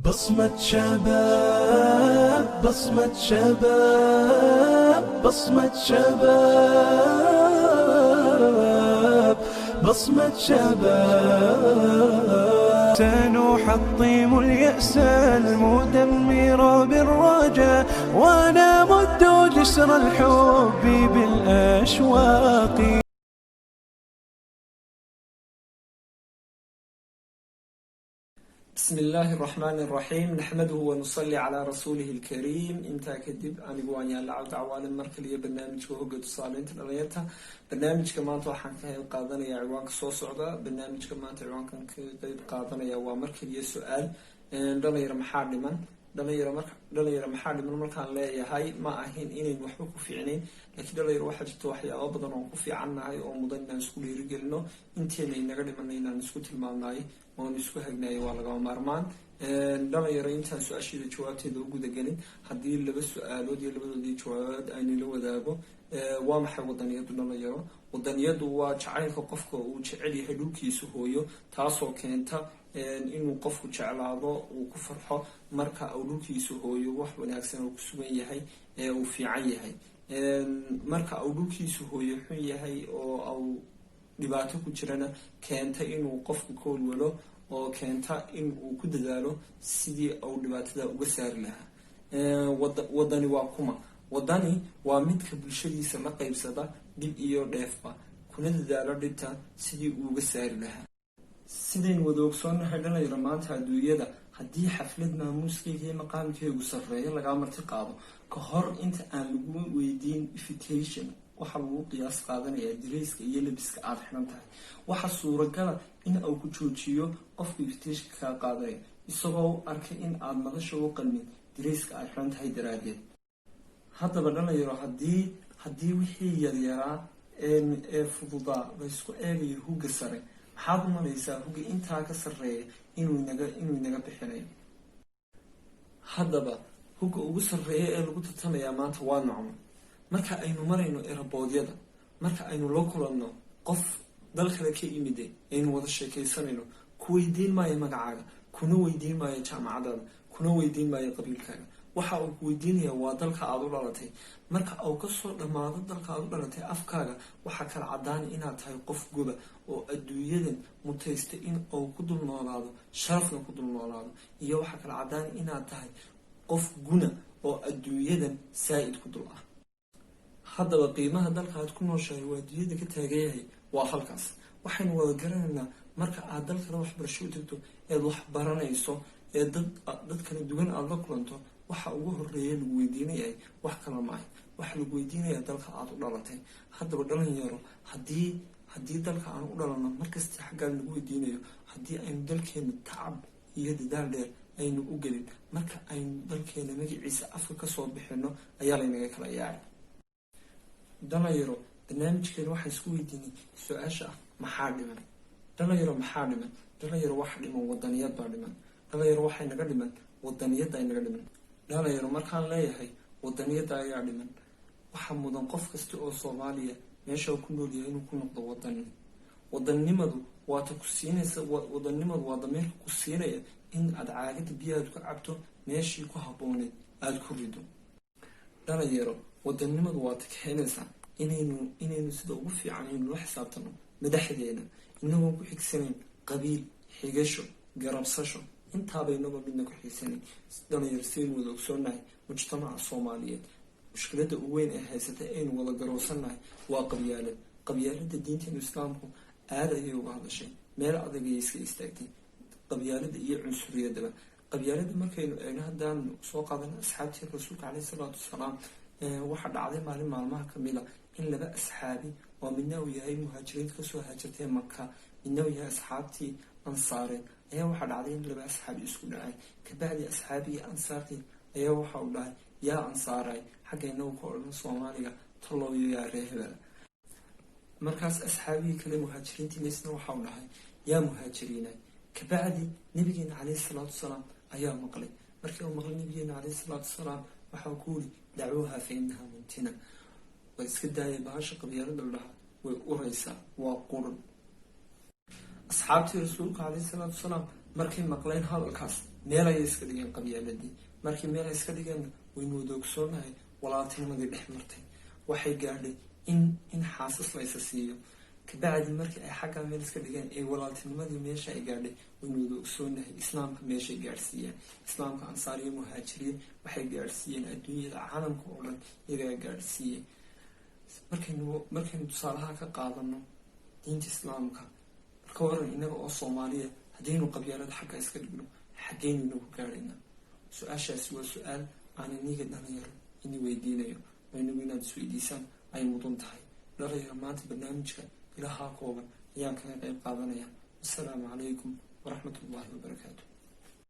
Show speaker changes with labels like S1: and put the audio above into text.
S1: بصمة شباب، بصمة شباب، بصمة شباب، بصمة شباب. سنحطم اليأس المدمر بالرجاء، ونمد جسر الحب بالأشواق.
S2: بسم الله الرحمن الرحيم، نحمده ونصلي على رسوله الكريم. Intaa kadib, anigu waan Yaalla Cabdi Cawaale, mar kaliya barnaamijka Hogga Tusaaleynta Dhalinyarta. Barnaamijka maanta waxaan ka qayb qaadanaya ciwaanka soo socda. Barnaamijka maanta ciwaankan ka qayb qaadanaya waa mar kaliya su-aal: dhalinyaro maxaa dhiman? Dhalinyaro, mar dhalinyaro maxaa dhiman markaan leeyahay, ma ahin inayn waxba ku fiicnayn, laakiin dhalinyaro waxaa jirta waxyaabo badan oon ku fiicannahay oo mudan inaan isku dhiirigelino. Inteena inaga dhimana inaan isku tilmaamnaay oon isku hagnayo waa lagama maarmaan. Dhalinyaro, intaan su-aasheeda jawaabteeda u gudagelin, haddii laba su-aalood iyo labadoodii jawaabood aynila wadaago: waa maxay wadaniyadu? Dhalinyaro, wadaniyadu waa jacaylka qofka uu jecel yahay dhulkiisa hooyo, taasoo keenta inuu qofku jeclaado, uu ku farxo marka uu dhulkiisa hooyo wax wanaagsan uu ku sugan yahay ee uu fiican yahay. Marka uu dhulkiisa hooyo xun yahay oo uu dhibaato ku jirana, keenta inuu qofku ka walwalo oo keenta in uu ku dadaalo sidii uu dhibaatada uga saari lahaa. Wadani waa kuma? Wadani waa midka bulshadiisa la qaybsada dhib iyo dheefba, kuna dadaalo dhibta sidii uu uga saari lahaa. Sidaynu wada ogsoonnahay, dhalinyaro, maanta adduunyada haddii xaflad maamuuskayga iyo maqaamkaygu sarreeyo lagaa marti qaado, ka hor inta aan lagu weydiin invitation, waxaa lagu qiyaas qaadanayaa dirayska iyo labiska aada xidhan tahay. Waxaa suuragala in uu ku joojiyo qofka invitationka kaa qaadanaya, isagoo arkay in aada madasha u qalmin dirayska aada xidhan tahay daraaddeed. Haddaba dhalinyaro, haddii wixii yaryaraa ee fududaa laysku eegayo hugga sare, maxaad u malaysaa hugga intaa ka sarreeya inuu inaga bixinayo? Haddaba hugga ugu sarreeya ee lagu tartamayaa maanta waa nocmo? Marka aynu marayno airportyada, marka aynu la kulanno qof dal kale ka imide, aynu wada sheekaysanayno, ku weydiin maayo magacaaga, kuna weydiin maayo jaamacadaada, kuna weydiin maayo qabiilkaaga. Waxa uu ku weydiinaya waa dalka aada u dhalatay. Marka uu kasoo dhammaado dalka aada u dhalatay, afkaaga waxaa kala cadaani inaad tahay qof goba oo adduunyadan mutaysta in uu ku dul noolaado, sharafna ku dul noolaado, iyo waxaa kala cadaani inaad tahay qof guna oo adduunyadan saa'id ku dul ah. Haddaba qiimaha dalka aad ku nooshahay waa adduunyada ka taagan yahay, waa halkaas. Waxaynu wada garanaynaa, marka aad dalkale waxbarasho u tagto eed wax baranayso ee dad kala duwan aada la kulanto, waxa ugu horeeya lagu weydiinayahay wax kala maahay, waxa lagu weydiinayaa dalka aada u dhalatay. Haddaba dhalinyaro, haddii dalka aan u dhalano markasta xaggaan lagu weydiinayo, haddii aynu dalkeena tacab iyo dadaal dheer aynu u gelin, marka aynu dalkeena magaciisa afka kasoo bixino ayaa laynaga kala yaacay. Dhalinyaro, barnaamijkeena waxaan isku weydiinay su-aasha ah: maxaa dhiman? Dhalinyaro, maxaa dhiman? Dhalinyaro, waxa dhiman wadaniyad baa dhiman. Dhalinyaro, waxay naga dhiman wadaniyadda ay naga dhiman. Dhalinyaro, markaan leeyahay wadaniyadda ayaa dhiman, waxaa mudan qof kasta oo Soomaaliya meesha uu ku nool yahay inuu ku noqdo wadani. Wadannimadu waata ku siinaysa, wadannimadu waa damiirka ku siinaya in aad caagada biyahaad ku cabto meeshii ku habbooneed aada ku rido. Dhalinyaro, wadannimadu waata keenaysaa inaynu sida ugu fiican aynu la xisaabtano madaxdeena, inagoon ku xigsanayn qabiil, xigasho, garabsasho, intaaba inagoo midna ku xigsanayn. Dhalinyaro, sidaynu wada ogsoonahay, mujtamaca Soomaaliyeed mushkiladda ugu weyn ee haysatay aynu wada garowsannahay waa qabyaalad. Qabyaaladda diinteenu Islaamku aada ayay uga hadashay, meel adag ayay iska istaagtay qabyaalada iyo cunsuriyadaba. Qabyaalada markaynu eegno, haddaan soo qaadano asxaabtii Rasuulka caleyhi salaatu wasalaam, waxaa dhacday maalin maalmaha kamida in laba asxaabi oo midna uu yahay muhaajiriinta kasoo haajirtay Maka, midna uu yahay asxaabtii Ansaareed, ayaa waxaa dhacday in laba asxaabi isku dhacay. Kabacdi asxaabigii Ansaartii ayaa waxa uu dhahay: "Yaa Ansaaray," xagga inagu ka odhan Soomaaliga, "tallooyo, yaa ree hebela." Markaas asxaabigii kale muhaajiriintiina isna waxa uu dhahay: "Yaa muhaajiriinay." Kabacdi Nabigeena caleyhi salaatu wasalaam ayaa maqlay. Markii uu maqlay Nabigeena caleyhi salaatu wasalaam, waxau ku yiri: "دعوها فإنها منتنة." Waa iska daaya bahasha qabyaalada la dhahaa, way uraysaa, waa qurun. Asxaabtii Rasuulka caleyhi salaatu wasalaam Markay maqleen hadalkaas, meel ayay iska dhigeen qabyaaladii. Markii meel ay iska dhigeenna, waynu wada ogsoonahay walaaltinimadii dhex martay waxay gaadhay in xaasas laysa siiyo. Kabacdi markii ay xaggaa meel iska dhigeen ee walaaltinimadii meesha ay gaadhay, waynu wada ogsoonahay Islaamka meeshay gaadhsiiyeen. Islaamka Ansaariyo Muhaajiriin waxay gaadhsiiyeen adduunyada, caalamka oo dhan iyagaa gaadhsiiyey. Markaynu tusaalaha ka qaadano diinta Islaamka, marka waran inaga oo Soomaaliya, haddaynu qabyaalada xagga iska dhigno, xaggeynu inagu gaadhaynaa? Su-aashaasi waa su-aal aan iniga dhalinyaro ini weydiinayo oo inagu inaad isweydiisaan ay mudan tahay. Dhalinyaro, maanta barnaamijka ilahaa kooban ayaan kaga qayb qaadanaya. Wasalaamu calaykum waraxmat ullahi wabarakaatu.